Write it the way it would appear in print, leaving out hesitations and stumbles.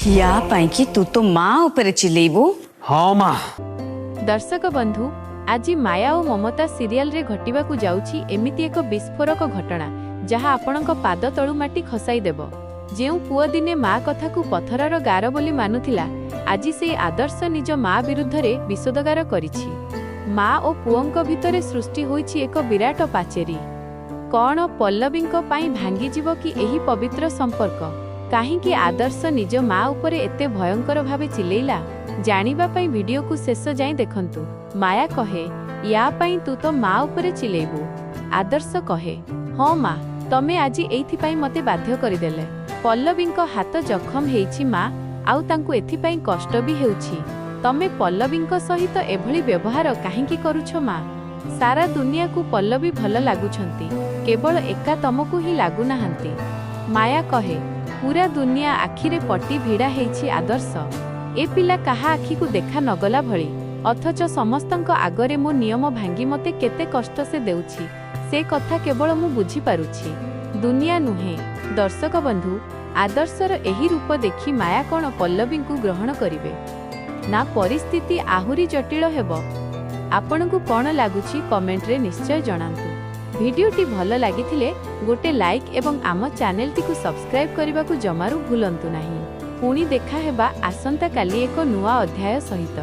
ୟା ପାଇଁ କି ତୁ ତୋ ମା ଉପରେ ଚିଲେଇବୁ? ହଁ ମା। ଦର୍ଶକ ବନ୍ଧୁ, ଆଜି ମାୟା ଓ ମମତା ସିରିଏଲରେ ଘଟିବାକୁ ଯାଉଛି ଏମିତି ଏକ ବିସ୍ଫୋରକ ଘଟଣା, ଯାହା ଆପଣଙ୍କ ପାଦ ତଳୁ ମାଟି ଖସାଇ ଦେବ। ଯେଉଁ ପୁଅ ଦିନେ ମା କଥାକୁ ପଥରର ଗାର ବୋଲି ମାନୁଥିଲା, ଆଜି ସେଇ ଆଦର୍ଶ ନିଜ ମା ବିରୁଦ୍ଧରେ ବିଷୋଦଗାର କରିଛି। ମା ଓ ପୁଅଙ୍କ ଭିତରେ ସୃଷ୍ଟି ହୋଇଛି ଏକ ବିରାଟ ପାଚେରୀ। କ'ଣ ପଲ୍ଲବୀଙ୍କ ପାଇଁ ଭାଙ୍ଗିଯିବ କି ଏହି ପବିତ୍ର ସମ୍ପର୍କ? କାହିଁକି ଆଦର୍ଶ ନିଜ ମା ଉପରେ ଏତେ ଭୟଙ୍କର ଭାବେ ଚିଲେଇଲା? ଜାଣିବା ପାଇଁ ଭିଡିଓକୁ ଶେଷ ଯାଏଁ ଦେଖନ୍ତୁ। ମାୟା କହେ, ୟା ପାଇଁ ତୁ ତ ମା ଉପରେ ଚିଲେଇବୁ? ଆଦର୍ଶ କହେ, ହଁ ମା, ତମେ ଆଜି ଏଇଥିପାଇଁ ମତେ ବାଧ୍ୟ କରିଦେଲେ। ପଲ୍ଲବୀଙ୍କ ହାତ ଜଖମ ହେଇଛି ମା, ଆଉ ତାଙ୍କୁ ଏଥିପାଇଁ କଷ୍ଟ ବି ହେଉଛି। ତମେ ପଲ୍ଲବୀଙ୍କ ସହିତ ଏଭଳି ବ୍ୟବହାର କାହିଁକି କରୁଛ ମା? ସାରା ଦୁନିଆକୁ ପଲ୍ଲବୀ ଭଲ ଲାଗୁଛନ୍ତି, କେବଳ ଏକା ତମକୁ ହିଁ ଲାଗୁନାହାନ୍ତି। ମାୟା କହେ, ପୁରା ଦୁନିଆ ଆଖିରେ ପଟି ଭିଡ଼ା ହେଇଛି ଆଦର୍ଶ। ଏ ପିଲା କାହା ଆଖିକୁ ଦେଖା ନଗଲା ଭଳି, ଅଥଚ ସମସ୍ତଙ୍କ ଆଗରେ ମୋ ନିୟମ ଭାଙ୍ଗି ମତେ କେତେ କଷ୍ଟ ସେ ଦେଉଛି, ସେ କଥା କେବଳ ମୁଁ ବୁଝିପାରୁଛି, ଦୁନିଆ ନୁହେଁ। ଦର୍ଶକ ବନ୍ଧୁ, ଆଦର୍ଶର ଏହି ରୂପ ଦେଖି ମାୟା କ'ଣ ପଲ୍ଲବୀଙ୍କୁ ଗ୍ରହଣ କରିବେ, ନା ପରିସ୍ଥିତି ଆହୁରି ଜଟିଳ ହେବ? ଆପଣଙ୍କୁ କ'ଣ ଲାଗୁଛି, କମେଣ୍ଟରେ ନିଶ୍ଚୟ ଜଣାନ୍ତୁ। ଭିଡିଓଟି ଭଲ ଲାଗିଥିଲେ ଗୋଟେ ଲାଇକ୍ ଏବଂ ଆମ ଚ୍ୟାନେଲଟିକୁ ସବସ୍କ୍ରାଇବ୍ କରିବାକୁ ଜମାରୁ ଭୁଲନ୍ତୁ ନାହିଁ। ପୁଣି ଦେଖା ହେବା ଆସନ୍ତାକାଲି ଏକ ନୂଆ ଅଧ୍ୟାୟ ସହିତ।